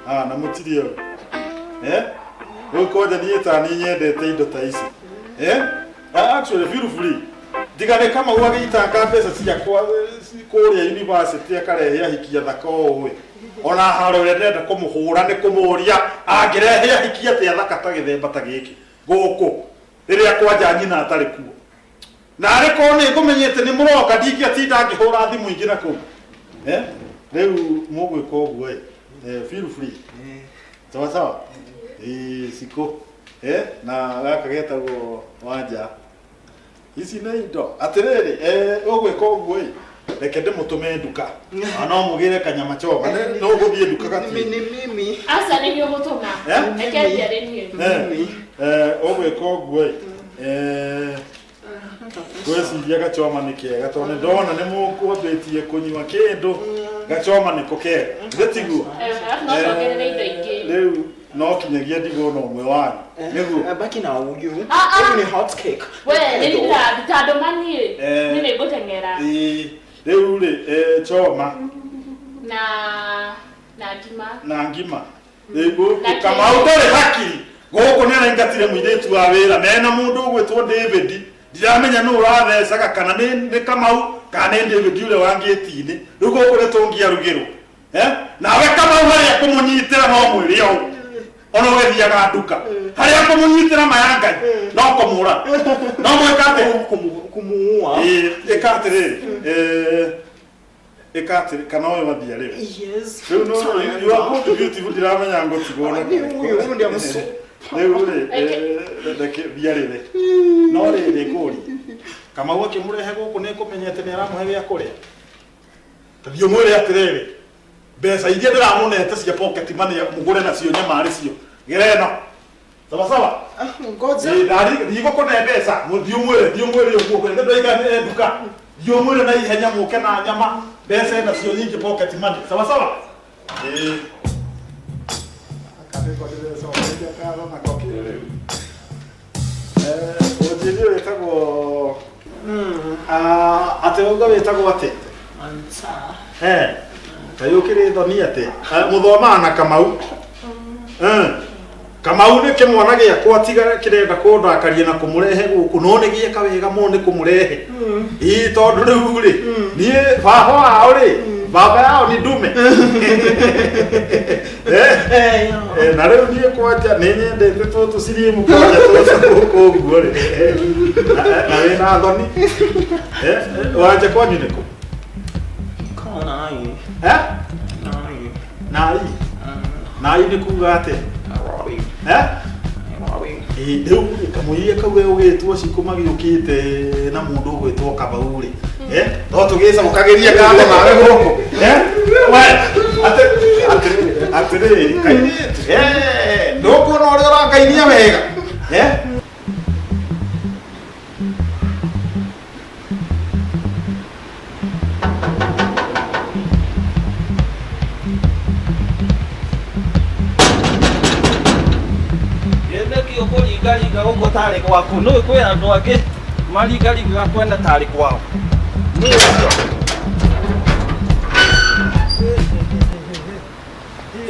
Ah, na mũtirĩ oru. Eh? Rĩu kwanja niĩ ta niĩ nyendete indo ta ici. Eh? Ah, actually feel free. Tiga nĩ Kamau agĩitanga mbeca ciakwa kũrĩa university akarehe ahiki athaka ũũ ĩ. Ona haro ũrĩa ndĩrenda kũmũhũra nĩ kũmũria angĩrehe ahiki atĩa athaka ta gĩthemba ta gĩkĩ gũkũ rĩrĩa kwanja nyina atarĩ kuo. Na arĩ korwo nĩ ngũmenyete nĩ mũroka ndingĩatinda ngĩhũra thimũ ingĩ na kũu. Eh? Rĩu mũgwĩka ũguo ĩ. Eh, feel free. Sawa sawa. Ĩĩ cikũ. Eh, na gaka getagwo Wanja. Ici nĩ indo. Atĩrĩrĩ, eh, ũgwĩka ũguo ĩ. Reke ndĩmũtũme nduka. Na no mũgĩre kanyama choma. No ũgũthiĩ nduka Mimi gati. ni mimi. Aca nĩ niĩ ũgũtũma. Eh? Reke thiĩ arĩ niĩ. Eh, eh, ũgwĩka ũguo ĩ. Eh, ngwĩciria gachoma nĩ kega tondũ nĩ ndona nĩ mũkwambĩtie kũnyua kĩndũ gachoma nĩko kega githĩ tiguo? Eh, arabu no tuongerere indo ingĩ. Rĩu no kinyagia ndigwo na ũmwe wanyu nĩguo. Baki na huyu. Ah, ah. Huyu ni hot cake. We, nĩ niĩ ndĩrathiĩ ta ndũma niĩ. Eh. Niĩ nĩ ngũteng'era. Ĩĩ, rĩu rĩ choma Na na ngima. na ngima rĩu Na Kamau kĩĩ? ndũrĩ hakiri gũkũ nĩ araingatire mũirĩtu wa wĩra mena mũndũ ũgwĩtwo David ndiramenya nũ ũrathecaga kana nĩ Kamau kana nĩ David ũrĩa wa ngĩti-inĩ rĩu gũkũ nĩ tũngiarugĩrwo. Eh? Nawe Kamau harĩa kũmũnyitĩra no mwĩrĩ ũũ ona ũgĩthiaga nduka harĩa kũmũnyitĩra maya Ngai no kũmũra no mwĩka atĩ Kumuua. Ĩĩ, ĩka atĩrĩrĩ ĩka atĩrĩ kana ũyũ wathia rĩu. Yes. Rĩu no you are good beautiful ndiramenya ngũtigwo na Ni huyu, huyu ndiye msu. Rĩu rĩ reke thia rĩrĩ no rĩrĩ ngũri Kamau akĩmũrehe gũkũ nĩ kũmenyete nĩ aramũhe gĩa kũrĩa. Ta thiĩ ũmwĩre atĩrĩrĩ mbeca iria ndĩramũnete cia pocket money mũgũre nacio nyama arĩ cio gĩra ĩno sawa sawa. Ngoja. Ĩĩ, ndigũkũne mbeca thiĩ ũmwĩre thiĩ ũmwĩre ũguo kwĩ ndoiga nĩ nduka thiĩ ũmwĩre na ihenya mũke na nyama mbeca nacio nyingĩ pocket money sawa sawa. Ĩĩ. Akandĩkwo ndĩrecokeria ngatho nako kĩrĩu. Ũnjĩrie wĩtagwo atĩ ũguo wĩtagwo atĩ? Anta. Eh, kaĩ ũkĩrĩ thoni atĩ? Mũthomaga na Kamau. Kamau nĩ kĩmwana gĩakwa tiga kĩrenda kũndakaria na kũmũrehe gũkũ no nĩ gĩeka wega mũno nĩ kũmũrehe. Ĩĩ tondũ rĩu rĩ niĩ baba wao rĩ baba yao nĩ ndume. Eh, na rĩu niĩ kwanja nĩ nyendete tũtũ cirimu kwanja tũtũ gũkũ ũguo rĩ. Na wĩna thoni. Wanja kwanyu nĩ kũ? Nai. Eh? Nai. Nai. Nai nĩ kuga atĩa? Nairobi. Eh? Nairobi. Ĩĩ, rĩu rĩ kamũiria kau gegũgĩtwo Cikũ magĩũkĩte na mũndũ ũgwĩtwo Kamau rĩ. Eh? No tũgĩcamũkagĩrie ngatho nawe gũkũ. Eh? We, atĩ atĩrĩrĩ kairĩtu. Eh, ndũkuona ũrĩa ũrangainia wega. Eh? Gĩthĩ ũkũringaringa gũkũ tarĩ gwaku nĩ kwĩ andũ angĩ maringaringaga kwene tarĩ kwao nĩ ũcio.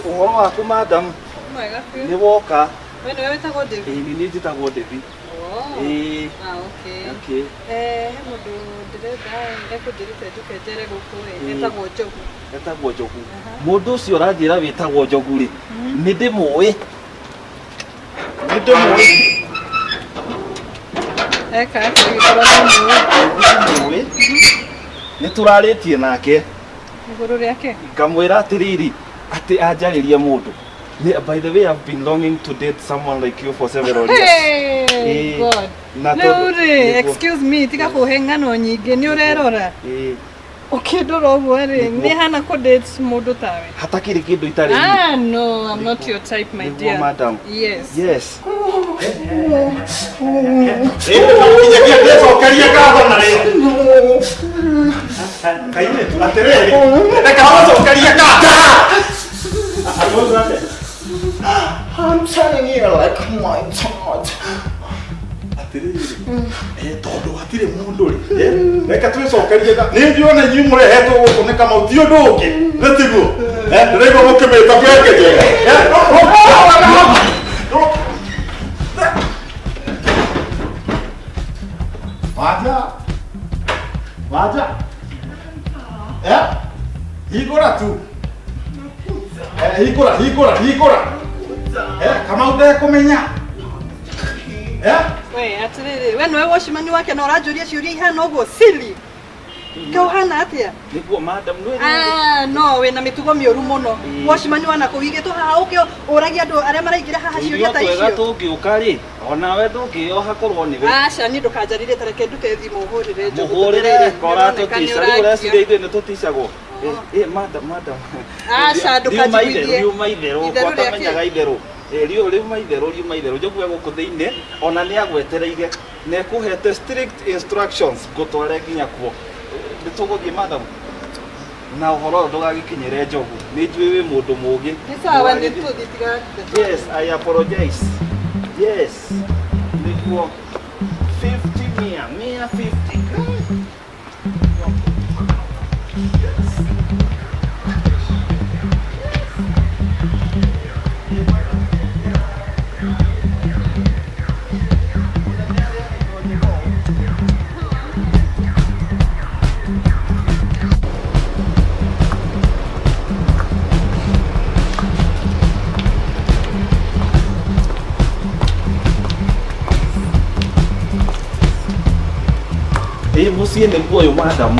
Ũhoro waku madam Mwega biũ. nĩ woka. We nĩwe wĩtagwo David? Ĩĩ nĩ niĩ njĩtagwo Devi. Oh. Ĩĩ. Ah, okay. Okay. Eh, he mũndũ ndĩrenda ekũnjĩrĩte njũke njere gũkũ ĩ, Ĩĩ. etagwo Njogu. Etagwo Njogu. Mũndũ ũcio ũranjĩra wĩtagwo Njogu rĩ nĩ ndĩmũĩ. Nĩ ndĩmũĩ. Eka atĩa gĩkorwo no mũĩ Ndĩmũĩ. Nĩ tũrarĩtie nake igũrũ rĩake? ngamwĩra atĩrĩrĩ atĩ anjarĩrie mũndũ. By the way, I've been longing to date someone like you for several years. Hey, Ĩĩ. God. Na Rĩu tondũ- rĩ, nĩguo. excuse me, tiga kũhe ng'ano nyingĩ, nĩ ũrerora. Ĩĩ. Ũkĩndora ũguo rĩ, Nĩguo. nĩ hana kũ date mũndũ tawe. Hatakĩrĩ kĩndũ itarĩ niĩ. Ah, no, I'm not your type, my Nĩguo, dear. madam. Yes. Yes. Nginyagia ndĩcokerie ngatho narĩo. Kairĩtu atĩrĩrĩ reke gũcokerie ngatho. I'm telling you, like, my God. Atĩrĩrĩ tondũ hatirĩ mũndũ rĩ reke twĩcokerie ngatho. Nĩ njũĩ ona inyuĩ mũrehetwo gũkũ nĩ Kamau ti ũndũ ũngĩ nĩ tiguo? Ndĩraigua mũkĩmĩta benge njega. Hingũra hingũra hingũra. Kamau ndekũmenya. We atĩrĩrĩ, we nĩwe watchman wake na ũranjũria ciũria ihana ũguo silly. Kauhana atĩa? Nĩguo madam nĩ Ah, no wĩna mĩtugo mĩũru mũno. Watchman wa nakũu igĩtwo haha ũke ũragia andũ arĩa maraingĩra haha irio ciũria ta twega icio. tũngĩũka rĩ onawe ndũngĩyoha korwo nĩwe. Aca niĩ ndũkanjarĩrie ta reke ndute thimũ hũrĩre Njogu. Mũhũrĩre kora Nĩũroneka tũtica nĩ rĩu ũreciria ũrangia. ithuĩ nĩ tũticagwo. Madam madam. Aca, ndũkanjiguithie. Riuma itherũ Itherũ kwa rĩa tamenyaga kĩ? itherũ. Riuma itherũ riuma itherũ Njogu e gũkũ thĩinĩ ona nĩ agwetereire na ekũhete strict instructions ngũtware nginya kuo. Nĩ tũgũthiĩ madam na ũhoro ũyũ ndũgagĩkinyĩre Njogu nĩ njũĩ wĩ mũndũ mũũgĩ. Nĩ sawa nĩ tũthiĩ tiga. Yes, I apologize. Yes. Nĩguo 50 mia, mia 50. Yes. Mũciĩ nĩguo ũyũ madam.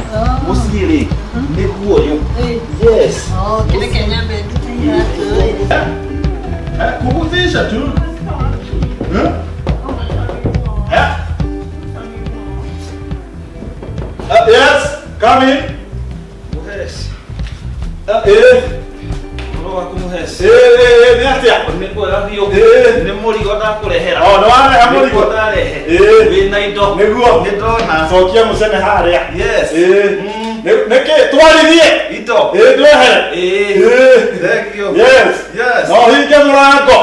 Mũciĩ rĩ nĩguo ũyũ. Yes. Oh, kĩreke nyambe ndute iratũ. Kuguthisha tu. Yes, come in. Mũheci. Ũhoro waku mũheci? Nĩ atĩa? Nĩ kwega biũ. Nĩ mũrigo ndakũrehera. Oh, nĩ warehe mũrigo? Nĩguo ndarehe. Wĩna indo. Nĩguo. Nĩ ndona. Cokia mũcene harĩa. Yes. Nĩkĩ twarithie? Indo. Ndwehere. Thank you. Yes. Yes. No hinge mũrango.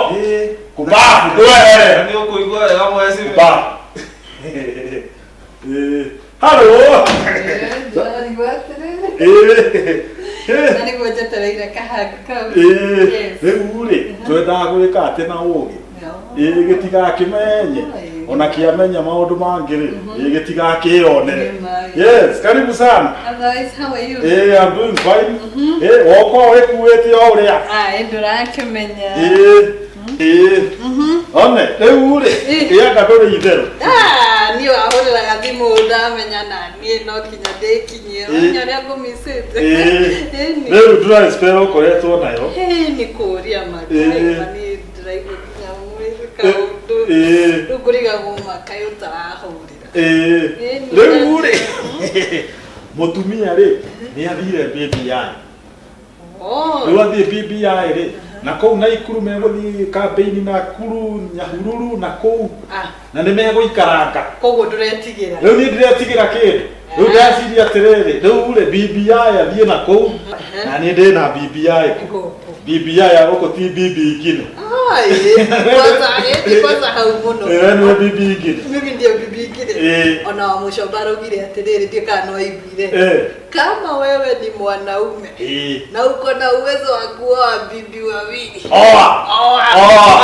Kumbafu ndwehere. Nĩ ũkũigua wega mũheci. Kumbafu. Hello. Ndĩrarigwo atĩrĩrĩ. Na nĩguo njetereire kahanga kau. Yes. Rĩu rĩ twendaga gwĩka atĩ na ũgĩ gĩtigakĩmenye ona kĩamenya maũndũ mangĩ rĩ gĩtigakĩyonere. Yes, karibu sana. Otherwise, how are you? I'm doing fine. Woka wĩkuĩte o ũrĩa. Ah, ndũrakĩmenya. One rĩu rĩ ĩanga ndũrĩ itherũ. Ah, niĩ wahũrĩraga thimũ ndamenya na niĩ no kinya ndĩkinyie. Ũmenya ũrĩa ngũmicĩte. Rĩu dry spell ũkoretwo nayo. Nĩ kũũria makai niĩ ndĩraigua nginya mwĩrĩ kaũndũ. Rĩu ngũrigagwo makai ũtarahũrĩra. Rĩu rĩ mũtumia rĩ nĩ athire BBI. Rĩu athiĩ BBI rĩ na kũu Naikuru megũthiĩ kambĩini Nakuru Nyahururu na kũu na nĩ megũikaranga. Koguo ndũretigĩra. Rĩu niĩ ndiretigĩra kĩndũ. Rĩu ndĩreciria atĩrĩrĩ rĩu rĩ BBI athiĩ na kũu na niĩ ndĩ na BBI kũ. BBI ya gũkũ ti BB ingine. Kwanza hau mũno. Nĩwe BB ingine. Mimi ndio bibi ingine. Ona wa mũcomba araugire atĩrĩrĩ ndiũ kana no aiguire. Kama wewe ni mwanaume na uko na uwezo wa kuoa bibi wawili. Oa. Oa.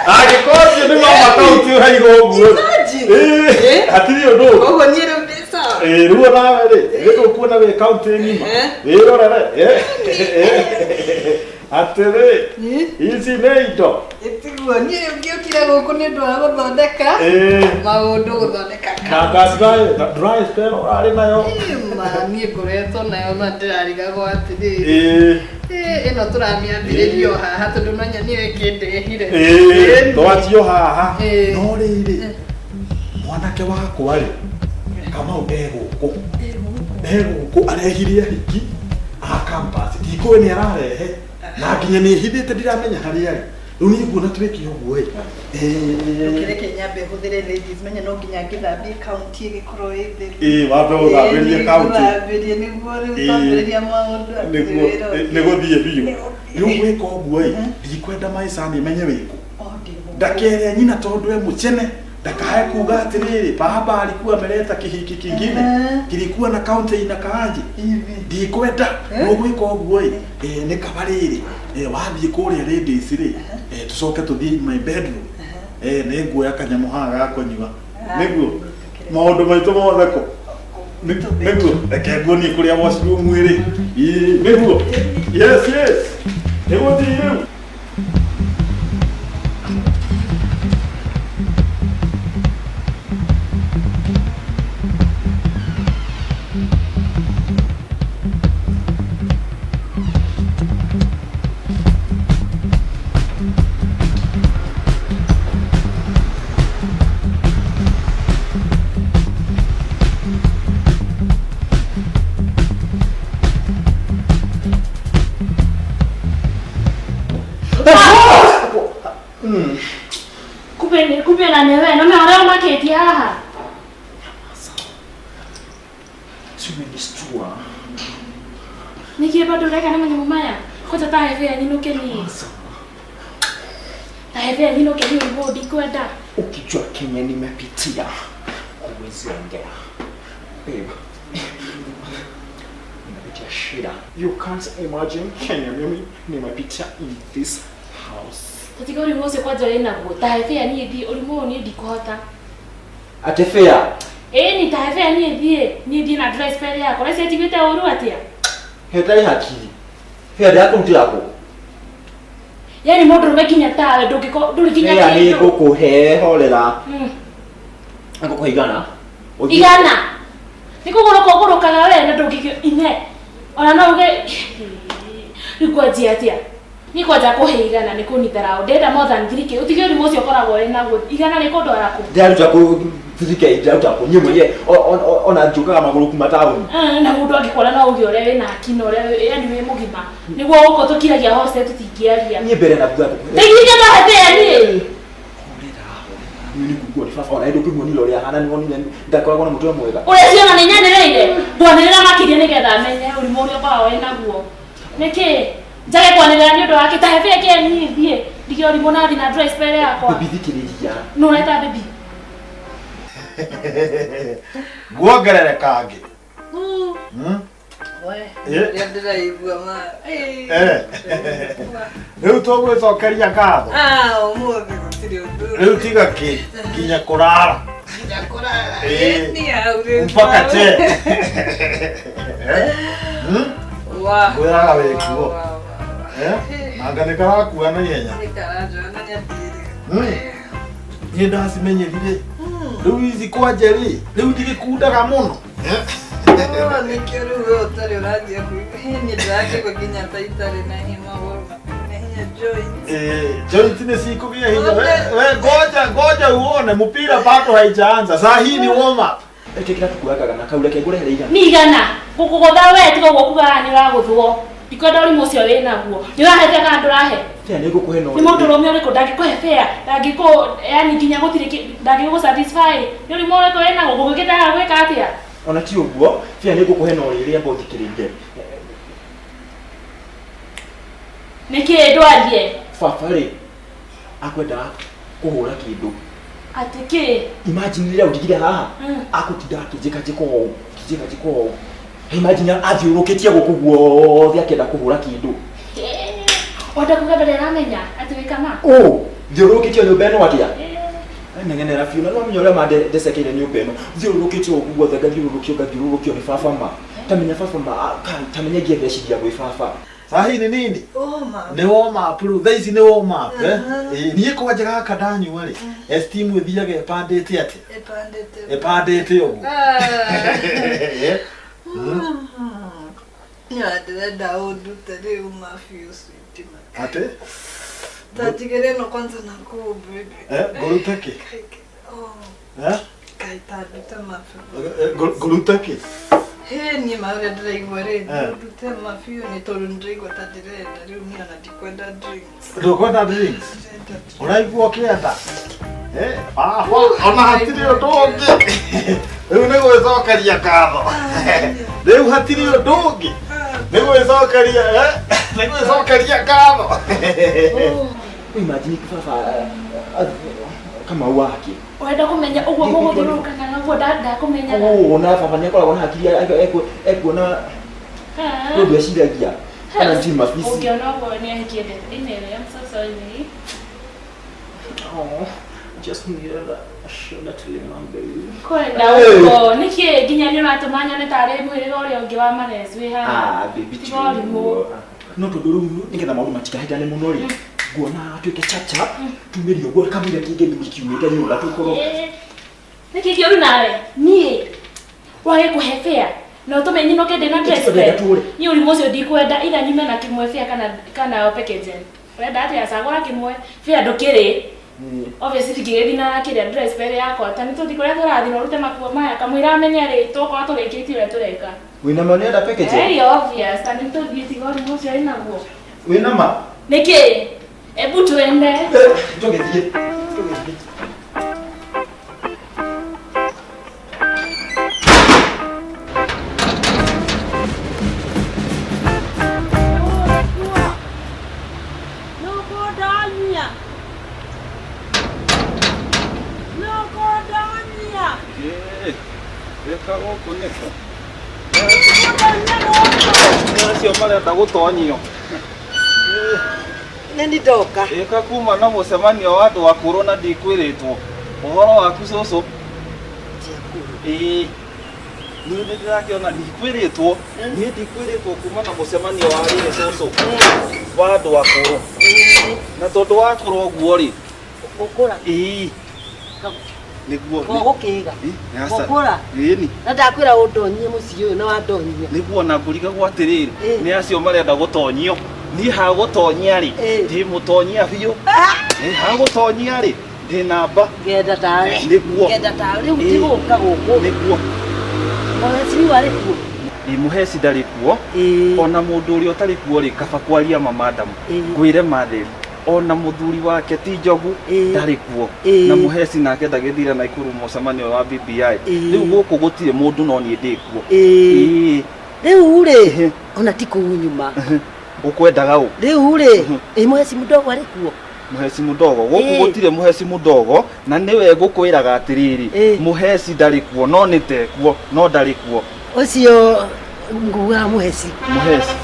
Angĩkorwo nĩ mama kaunti ũraiga ũguo. Hatirĩ ũndũ. Koguo niĩ rĩu ndĩ sawa. Rĩu onawe rĩ rĩu ũkuona wĩ kaunti ng'ima. Wĩrorere. Atĩrĩ ici nĩ indo. Ĩtiguo niĩ rĩu ngĩũkire gũkũ nĩ ũndũ wa gũthondeka maũndũ gũthondeka na dry spell ũrarĩ nayo. Ma niĩ ngoretwo nayo na ndĩrarigagwo atĩrĩrĩ ĩno tũramĩambĩrĩria o haha tondũ no nyonie ĩkĩndehire. Twanjio haha no rĩrĩ mwanake wakwa rĩ Kamau ndegũkũ ndegũkũ arehire ahiki a campus ndikũĩ nĩ ararehe na nginya nĩ hithĩte ndiramenya harĩa arĩ. Rĩu niĩ nguona twĩke ũguo ĩ. Ndũkĩreke nyambe hũthĩre ladies menye no nginya ngĩthambie kaunti ĩgĩkorwo ĩ theru. Wambe ũthambĩrie kaunti. Ngũthambĩrie nĩguo rĩu twambĩrĩria maũndũ Nĩguo nĩ gũthiĩ biũ. Rĩu gwĩka ũguo ĩ ndikwenda maicani menye wĩkũ. Ndakere nyina tondũ e mũchene ndakae kuga atĩrĩrĩ baba alikuwa ameleta kihiki kingine kilikuwa na kaunti inakaaje ndikwenda ũgwĩka ũguo ĩ nĩ kaba rĩrĩ wathiĩ kũrĩa ladies rĩ tũcoke tũthiĩ my bedroom nĩ nguoya kanyamũ haha ga kũnyua nĩguo maũndũ maitũ mothe kũ nĩguo reke nguonie kũrĩa washroom ĩrĩ nĩguo yes yes. Nĩgũthiĩ rĩu. Kumbe na newe no me ora maketi haha. Tumenistua. Niki bado reka na manyamũ maya. Kwanza ta heve ninuke ni. Ta heve ninuke ni ubo ndikwenda. Ukijua Kenya nimepitia huwezi ongea. Babe. Nimepitia shida. You can't imagine Kenya mimi nimepitia in this house. Tatiga ũrimũ ũcio kwanja wĩ naguo. Ta heve niĩ thiĩ ũrimũ ũyũ niĩ ndikũhota. Ate fair. Ĩĩ ni ta heve niĩ thiĩ. Niĩ thiĩ na dry spell yakwa. Rĩu njiguĩte ũru atĩa? Hetai hakiri. Fair ndakũrutĩra kũ? Yaani mũndũ ũrũme nginya tawe ndũngĩko ndũrĩ nginya Fair nĩ kĩndũ. ngũkũhe horera. Ngũkũhe igana. Igana. Nĩ kũgũrũka ũgũrũkaga we na ndũngĩkĩ ine. Ona no uge rĩu kwanjia atĩa? Ni kwanja kũhe igana nĩ kũnitharau. Ndĩrenda more than 3K. Ũtige ũrimũ ũcio ũkoragwo wĩ naguo. Igana nĩ kũndwara kũ? Ndĩraruta kũ 3K ndĩraruta kũ niĩ mwenyewe ona njũkaga magũrũ kuma taũni. Na mũndũ angĩkuona no uge ũrĩa wĩna haki na ũrĩa yani wĩ mũgima. Nĩguo gũkũ tũkiragia hostel tũtingĩaria. Niĩ mbere na thutha ngũkũhe. Ndigithia ndahete niĩ. Horera horera. Niĩ nĩ kũigua nĩ baba ona ndũkĩmuonire ũrĩa ahana nĩwonire ndakoragwo na mũtwe mwega. Ũrĩa ciona nĩ nyanĩrĩire. Ngwanĩrĩra makĩria nĩgetha menye ũrimũ ũrĩa ũkoragwo wĩ naguo. Nĩkĩ? Njage kwanĩrĩra nĩ ũndũ wake ta hebe kĩ niĩ thiĩ. Ndige ũrimũ na thiĩ na dry spell yakwa. Baby thikĩrĩria. Nũ ũreta baby? Nguongerere kangĩ. We, ũrĩa ndĩraigua ma. Rĩu tũgwĩcokeria ngatho. Ah, ũmũthĩ gũtirĩ ũndũ. Rĩu tiga kĩ nginya kũrara. Nginya kũrara. Nĩ hau rĩu. Mpaka che. Wa. Kwĩraga wĩ kuo. Nanga nĩ karakua na ihenya. Nĩ karanjoya na nĩandigĩrĩra. Niĩ ndacimenyerire. Rĩu ici kwanja rĩ, rĩu ndigĩkundaga mũno. Nĩkĩo rĩu we ũtarĩ ũranjia kũigua. Niĩ ndĩrakĩigua nginya ta itarĩ na hinya magũrũ na hinya joints. Joints nĩ cikũgĩa hinya. We ngoja ngoja uone mpira bado haijaanza. Saa hii ni warm up. Ĩtĩkĩra tukuaga na kau reke ngũrehere igana. Nĩ igana. Gũkũgũtha we tiga ũguo kugaga nĩ ũragũthwo. Ndikwenda ũrimũ ũcio wĩ naguo. Nĩ ũrahete kana ndũrahe? Fair nĩ ngũkũhe no. Nĩ mũndũ ũrũme ũrĩkũ ndangĩkũhe fair, ndangĩkũ yani nginya gũtirĩ ndangĩgũ satisfy. Nĩ ũrimũ ũrĩkũ wĩ naguo ngũgĩkĩtaga gwĩka atĩa? Ona ti ũguo, fair nĩ ngũkũhe no rĩrĩa amba ũthikĩrĩrie. Nĩkĩ ndwarie? Baba rĩ akwenda kũhũra kĩndũ. Atĩ kĩ? Imagine rĩrĩa ũndigire haha akũtinda akĩnjĩkanjĩka ũũ, akĩnjĩkanjĩka ũũ. Imagine athiũrũrũkĩtie gũkũ guothe akĩenda kũhũra kĩndũ. Wenda kuga ndũrĩ aramenya atĩ wĩ kama? Ũ, thiũrũrũkĩtie nyũmba ĩno atĩa? Nengenera biũ na nĩwamenya ũrĩa mandecekeire nyũmba ĩno. Thiũrũrũkĩtio gũkũ guothe ngathiũrũrũkio ngathiũrũrũkio nĩ baba ma. Tamenya baba ma, tamenya ngĩetheciria gwĩ baba. Saa hii ni nini? Nĩ warm up rĩu. Thaa ici nĩ warm up. Niĩ kwanja gaka ndanyua rĩ, esteem ĩthiaga ĩpandĩte atĩa? Ĩpandĩte. Ĩpandĩte ũguo. Niĩ ndĩrenda ũndute rĩu mabiũ sweet. Atĩ? Ta njigĩre ĩno kwanza na kũu baby. Ngũrute kĩ? Kai ta ndute mabiũ. Ngũrute kĩ? Hĩ niĩ ma ũrĩa ndĩraigua rĩ, ndute mabiũ nĩ tondũ nĩndĩraigua ta ndĩrenda rĩu niĩ ona ndikwenda drinks. Ndũkwenda drinks? Ũraigua ũkĩenda? Baba, ona hatirĩ ũndũ ũngĩ. Rĩu nĩ gwĩcokeria ngatho. Rĩu hatirĩ ũndũ ũngĩ. Nĩ gwĩcokeria nĩ gwĩcokeria ngatho. Imagine baba Kamau wake. Ũrenda kũmenya ũguo mũgũthiũrũrũkana naguo ndakũmenyaga. Ũ na baba nĩ akoragwo na hakiri ekuona ũndũ eciragia. Kana ti mabici. Ũngĩona ũguo nĩ ahikie Anyway, I'm so sorry. Oh, just needed a shoulder to lean on, baby. Kwenda ũguo nĩkĩ nginya nĩ ũratũma nyone tarĩ mũhĩrĩga ũrĩa ũngĩ wa Mares wĩ haha. Ah, baby, Tiga ũrimũ. No tondũ rĩu nĩgetha maũndũ matikahĩtane mũno rĩ, nguona twĩke chap chap, tumĩrie ũguo kamũira kĩngĩ kiumĩte nyũmba tũkorwo. Nĩkĩ kĩũru nawe? Niĩ wage kũhe fare na ũtũme nyinũke ndĩna dress Ũrenda tũre. Niĩ ũrimũ ũcio ndikwenda, either nyume na kĩmwe fare kana package. Ũrenda atĩa? Cagũra kĩmwe. Fare ndũkĩrĩ. Obviously ndingĩgĩthiĩ na kĩrĩa dress mbere yakwa. Ta nĩ tũthiĩ kũrĩa tũrathiĩ na ũrute makuo maya kamũira amenye rĩ, tũgũkorwo tũrĩkĩtie ũrĩa tũreka. Wĩna ma nĩenda package? Very obvious. Ta nĩ tũthiĩ tiga ũrimũ ũcio wĩnaguo. Wĩna ma? Nĩkĩ? Ebu twende. Tũgĩthiĩ. Tũgĩthiĩ. Acio marenda gũtonyio. Nĩ ndoka. Ĩka kuma na mũcemanio wa andũ akũrũ na ndikwĩrĩtwo. Ũhoro waku cũcũ? Ĩĩ. Niĩ nĩ ndĩrakĩona ndikwĩrĩtwo. Niĩ ndikwĩrĩtwo kuma na mũcemanio wa rĩrĩ cũcũ. Wa andũ akũrũ. Na tondũ wa kũrũ ũguo rĩ. Gũkũra. Ĩĩ. Nĩguo. Gũkĩga. Gũkũra. Ĩni. Na ndakwĩra ũndonyie mũciĩ ũyũ na wandonyia. Nĩguo na ngũrigagwo atĩrĩrĩ, nĩ acio marenda gũtonyio. Niĩ ha gũtonyia rĩ, ndĩ mũtonyia biũ. Ha gũtonyia rĩ, ndĩ namba. Ngenda tawe. Nĩguo. Ngenda tawe. Rĩu tigũka gũkũ. Nĩguo. Mũheci arĩ kuo. Ĩ mũheci ndarĩ kuo. Ona mũndũ ũrĩa ũtarĩ kuo rĩ, kaba kwaria ma madam. Ngwĩre matheri. Ona mũthuri wake ti Njogu ndarĩ kuo. Na mũheci nake ndagĩthire Naikuru mũcemanio wa BBI. Rĩu gũkũ gũtirĩ mũndũ no niĩ ndĩ kuo. Rĩu rĩ, ona ti kũu nyuma. Ũkwendaga ũ? Rĩu rĩ, ĩ mũheci mũdogo arĩ kuo. Mũheci mũdogo gũkũ gũtirĩ mũheci mũdogo na nĩwe ngũkwĩraga atĩrĩrĩ, mũheci ndarĩ kuo no nĩ tekuo no ndarĩ kuo. Ũcio ngugaga mũheci. Mũheci.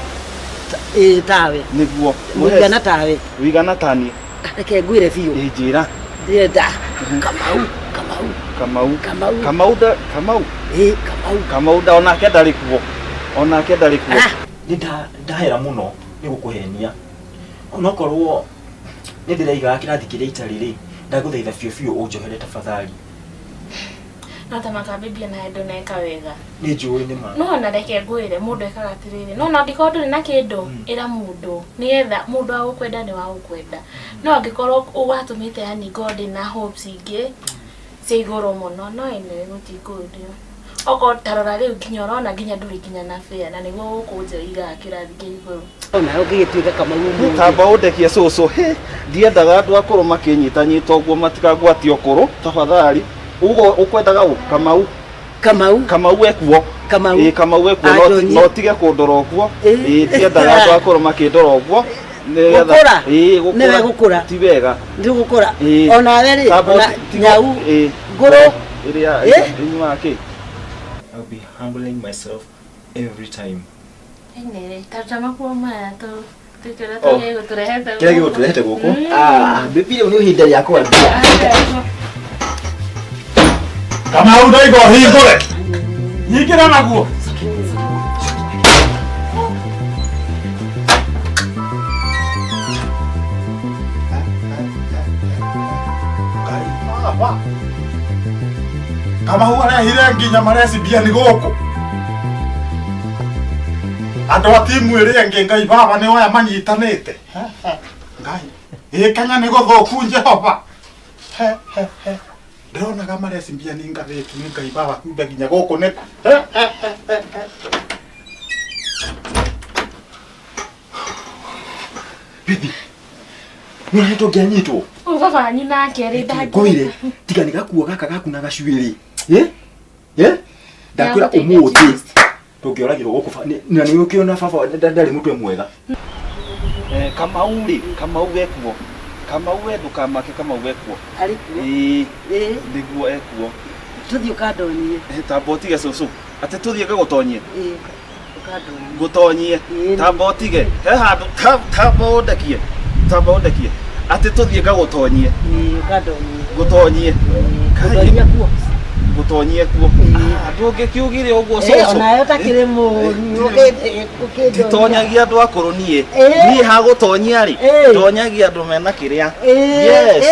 Ĩ tawe. Nĩguo. Mũigana tawe. Wĩigana tani. Reke ngwĩre biũ. Ĩ njĩra. Ndĩrenda Kamau, Kamau. Kamau. Kamau. Kamau da Kamau. Ĩ Kamau. Kamau da onake ndarĩ kuo. Onake ndarĩ kuo. Nĩ ndahera mũno nĩ gũkũhenia. Onokorwo nĩ ndĩraigaga kĩrathi kĩrĩa itarĩ rĩ, ndagũthaitha biũ biũ ũnjohere tafadhali. No ta makambibia na ndũneka wega. Nĩ njũĩ nĩ ma. No na reke ngwĩre mũndũ ekaga atĩrĩrĩ, no na angĩkorwo ndũrĩ na kĩndũ ĩra mũndũ nĩgetha mũndũ wa gũkwenda nĩ wa gũkwenda. No angĩkorwo ũgatũmĩte yani ngorwo ndĩna hopes ingĩ cia igũrũ mũno, no anyway gũtikũrio. Okorwo tarora rĩu nginya ũrona nginya ndũrĩ nginya na fare na nĩguo gũkũnjĩra kĩrathi kĩa igũrũ. Ona ũngĩgĩtuĩka Kamau ũmũthĩ. Tamba ũndekie cũcũ, hĩ, ndiendaga andũ akũrũ makĩnyitanyita ũguo matikangwatie ũkũrũ, tafadhali. Ugo ũkwendaga ũ? Kamau. Kamau. Kamau ekuo. Kamau. Ĩ Kamau ekuo no tige kũndora ũguo. Ĩ ndiendaga andũ akũrũ makĩndora ũguo. Gũkũra. Ĩ gũkũra. Nĩwe gũkũra. Ti wega. Nĩ gũkũra. Onawe rĩ, ona nyau ngũrũ. Ĩrĩa ĩnyuaga kĩ? I'll be humbling myself every time. Ene, ta makuo maya tũkĩra tũrĩa gĩgũtũrehete. Kĩrĩa gĩgũtũrehete gũkũ? Ah, bibi rĩu nĩ ihinda rĩa kwambia. Kamau ndaiga ũhingũre. Nyingĩra naguo. Ngai baba. Kamau arehire nginya marecibia nĩ gũkũ. Andũ a timu ĩrĩa ĩngĩ Ngai baba nĩ oya manyitanĩte. Ngai. Ĩ Kenya nĩ gũthũku Jehova. Ndĩronaga marecibia nĩ ngathĩti nĩ Ngai baba kumbe nginya gũkũ nĩ. Bibi. Nĩ ũrĩa tũngĩanyitwo. Ũyũ baba wanyu nake rĩ ndangĩ. Ngwĩre tiga nĩ gakuo gaka gaku na gacuĩrĩ. Ĩ? Ndakwĩra ũmũthĩ tũngĩoragirwo gũkũ na nĩ ũkĩona baba ndarĩ mũtwe mwega. Kamau rĩ, Kamau ekuo. Kamau we ndũkamake Kamau ekuo. Arĩ kuo. Ĩ nĩguo ekuo. Tũthiĩ ũkandonyie. Tamba ũtige cũcũ. Atĩ tũthiĩ ngagũtonyie. Ĩ ũkandonyie. Ngũtonyie. Tamba ũtige. He handũ tamba ũndekie. Tamba ũndekie. Atĩ tũthiĩ ngagũtonyie. Ĩ ũkandonyie. Ngũtonyie. Ngũtonyia kuo. Ngũtonyie kuo. Ndũngĩkiugire ũguo cũcũ. Onawe ũtakĩrĩ mũru ũkĩndonia. Nditonyagia andũ akũrũ niĩ. Niĩ hagũtonyia rĩ, tonyagia andũ mena kĩrĩa. Yes.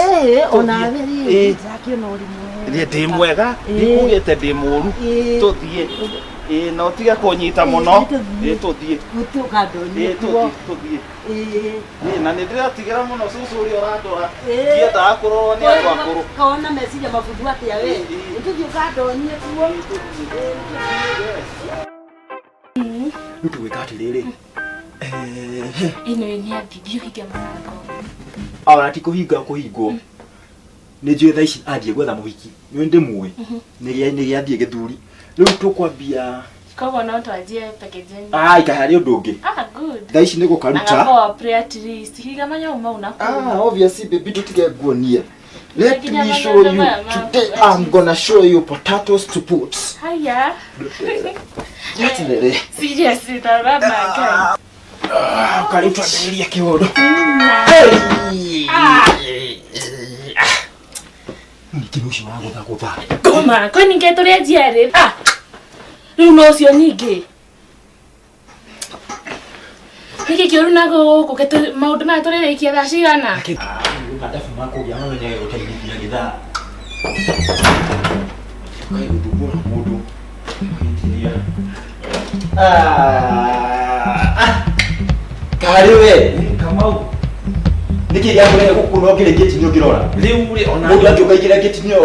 Onawe rĩ, ndĩrakĩona ũrĩ mwega. Niĩ ndĩ mwega, ndikugĩte ndĩ mũru. Tũthiĩ. Na ũtige kũnyita mũno. Tũthiĩ. Ũkandonyie kuo. Tũthiĩ. Na nĩ ndĩratigĩra mũno cũcũ ũrĩa ũrandora. Ndiendaga kũrorwo nĩ andũ akũrũ. Kona meciria mabuthu atĩa we. Tũthiĩ ũkandonyie kuo. Rĩu tũgwĩka atĩrĩrĩ. Ĩno nĩ athiĩ ũhinge mũrango. Ona ti kũhinga kũhingwo. Nĩ njũĩ thaa ici athiĩ gwetha mũhiki. Nĩ ndĩmũĩ. Nĩ gĩathiĩ gĩthuri. Rĩu tũkwambia. Koguo no twanjie packaging. Ai harĩ ũndũ ũngĩ. Good. Thaa ici nĩ gũkaruta. Agakorwo prayer list. Higa manyamũ mau na kũu. Obviously baby tũtige nguonie. Let me show you. Today I'm gonna show you potatoes to put. Hiya. Yatirere. Seriously, tarora my. Ũkaruta ndĩrĩria kĩũndũ. Ningĩ ũcio wa gũthagũtha. Ngoma, kwĩ ningĩ tũrĩ njiarĩ. Rĩu no ũcio ningĩ. Nĩkĩ kĩũru na gũkũ maũndũ maya tũrĩrĩkia thaa cigana? Madafu makũgĩa mamenyage gũteithia gĩthaa. Tũkae gũthumbũra mũndũ. Ũgĩtiria. Karĩ we. Kamau. Nĩkĩ gĩakũrehe gũkũ na ũngĩrĩ ngĩti-inĩ ũngĩrora? Rĩu rĩ ona mũndũ angĩũka aingĩre ngĩti-inĩ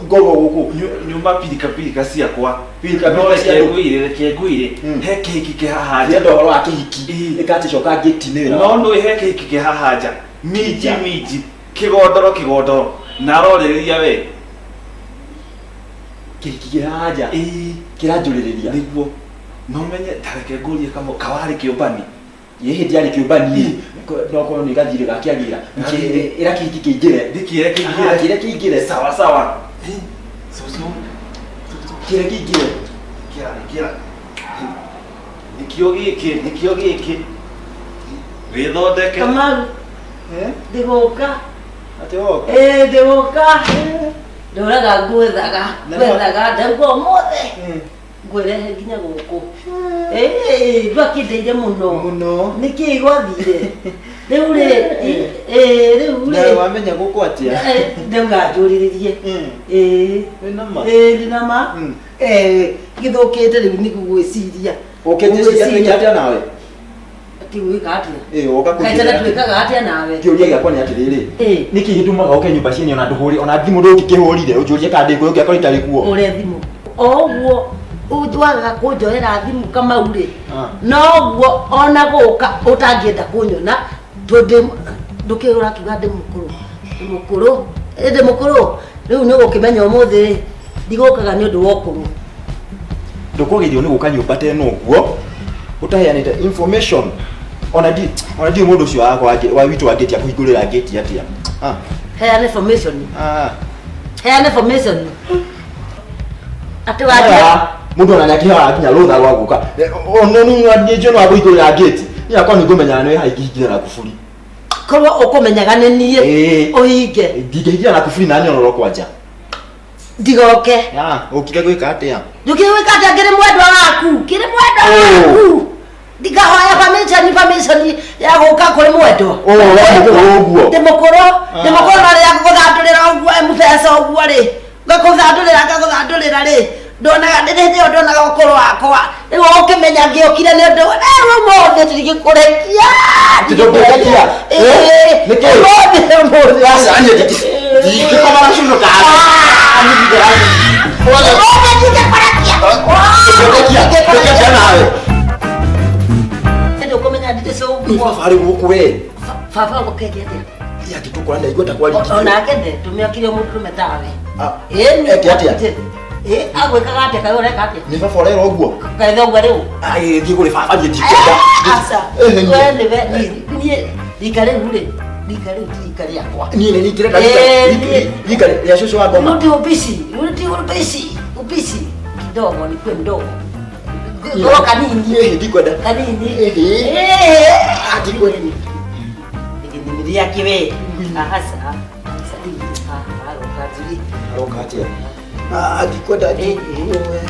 ngorwo gũkũ. Nyuma pirika pirika ciakwa. Pirika pirika cia andũ. Reke ngwĩre. He kĩhiki kĩhaha nja. Ndĩrenda ũhoro wa kĩhiki. Ĩkatĩcoka ngĩti-inĩ wĩra. No nũĩ he kĩhiki kĩhaha nja. Minji minji. Kĩgondoro kĩgondoro. Na arorĩrĩria we. Kĩhiki kĩhaha nja. Kĩranjũrĩrĩria. Nĩguo. No menye tareke ngũrie Kamau kawarĩ kĩũmbani. Ĩ hĩndĩ yarĩ kĩũmbani no korwo nĩ gathirĩ gakĩagĩra. Ĩra kĩhiki kĩingĩre. Ndĩkĩre kĩingĩre. Kĩre kĩingĩre. Sawa sawa. Cũcũ. Kĩre kĩingĩre. Kĩra kĩra. Nĩkĩo gĩkĩ, nĩkĩo gĩkĩ. Wĩthondeke. Kamau. Ndĩgũka. Atĩ woka? Ndĩgũka. Ndũraga ngwethaga. Ngwethaga ndauga ũmũthĩ. Ngwĩrehe nginya gũkũ. Ndwakĩndeire mũno. Mũno. Nĩkĩĩ gwathire? Rĩu rĩ, rĩu rĩ. Nawe wamenya gũkũ atĩa? Ndauga njũrĩrĩrie. Wĩna ma? Ndĩna ma. Gĩthũkĩte rĩu nĩ gũgwĩciria. Ũkĩnjĩciria twĩke atĩa nawe? Atĩ gwĩka atĩa? Woka kũnjĩra. Kaĩ twĩkaga atĩa nawe? Kĩũria gĩakwa nĩ atĩrĩrĩ. Nĩkĩ gĩtũmaga ũke nyũmba ciene ona ndũhũre ona thimũ ndũngĩkĩhũrire ũnjũrie kana ndĩ kuo ũngĩakorwo itarĩ kuo? Ũre thimũ. O ũguo wagaga kũnjoera thimũ Kamau rĩ, noguo ona gũka ũtangĩenda kũnyona tondũ ndũkĩ ũrakiuga ndĩ mũkũrũ. Ndĩ mũkũrũ. Ndĩ mũkũrũ. Rĩu nĩ ũgũkĩmenya ũmũthĩ rĩ, ndigũkaga nĩ ũndũ wa ũkũrũ. Ndũkwagĩrĩirwo nĩ gũka nyũmba ta ĩno ũguo ũtaheanĩte information. Ona ndi mũndũ ũcio wakwa wa witũ wa ngĩti akũhingũrĩra ngĩti atĩa? Heana information. Heana information. Atĩ watia mũndũ ona nĩakĩheaga nginya rũtha rwa gũka. Ona nĩ njũĩ no akũhingũrĩra ngĩti. Niĩ akorwo nĩngũmenyaga nĩ haingĩhingĩra na kuburi. Korwo ũkũmenyaga nĩ niĩ ũhinge. Ndingĩhingĩra na kuburi na nyororo kwanja. Ndigoke. Ũkire gwĩka atĩa? Njũkire gwĩka atĩa ngĩrĩ mwendwa waku? Ngĩrĩ mwendwa waku. Ndikahoya permission ya gũka kũrĩ mwendwa. Ũguo. Ndĩ mũkũrũ, ndĩ mũkũrũ na rĩrĩa ngũgũthandũrĩra ũguo M-Pesa ũguo rĩ. Ngakũthandũrĩra ngagũthandũrĩra rĩ. Ndonaga hĩndĩ ĩyo ndonaga ũkũrũ wakwa. Rĩu ũkĩmenya ngĩũkire nĩ ũndũ rĩu ũmũthĩ tũtingĩkũrekia. Tũtingĩkũrekia? Nĩkĩ? Ũmũthĩ ũmũthĩ. Aca niĩ ndingĩkoma na cũcũ ta Ũmũthĩ ndingĩkũrekia. Ndingĩkũrekia nawe. Ndũkũmenya ndĩ cũguo. Baba arĩ gũkũ we. Baba gũkĩte atĩa? Angĩtũkora ndaigua ta kwaririe. Onake ndũmĩakire mũndũrũme tawe. Eke atĩa? Agwĩkaga atĩa kaĩ ũreka atĩa? Nĩ baba ũrera ũguo? Kaĩ thoguo rĩu? Agĩthiĩ kũrĩ baba niĩ ndingĩenda. Aca. We nĩwe niĩ rika rĩu rĩ, rika rĩu ti rika rĩakwa. Niĩ nĩ ndĩrenda rika rĩa cũcũ wa ngoma. Rudi ubishi, rudi ubishi, ubishi kidogo nikuwe mdogo. Ngoro kanini. Ndikwenda. Kanini. Ndikwenda. Nĩgĩthimiria kĩwe. Aca. Aroka atĩa? Aroka atĩa? Ndikwenda nĩngwĩta.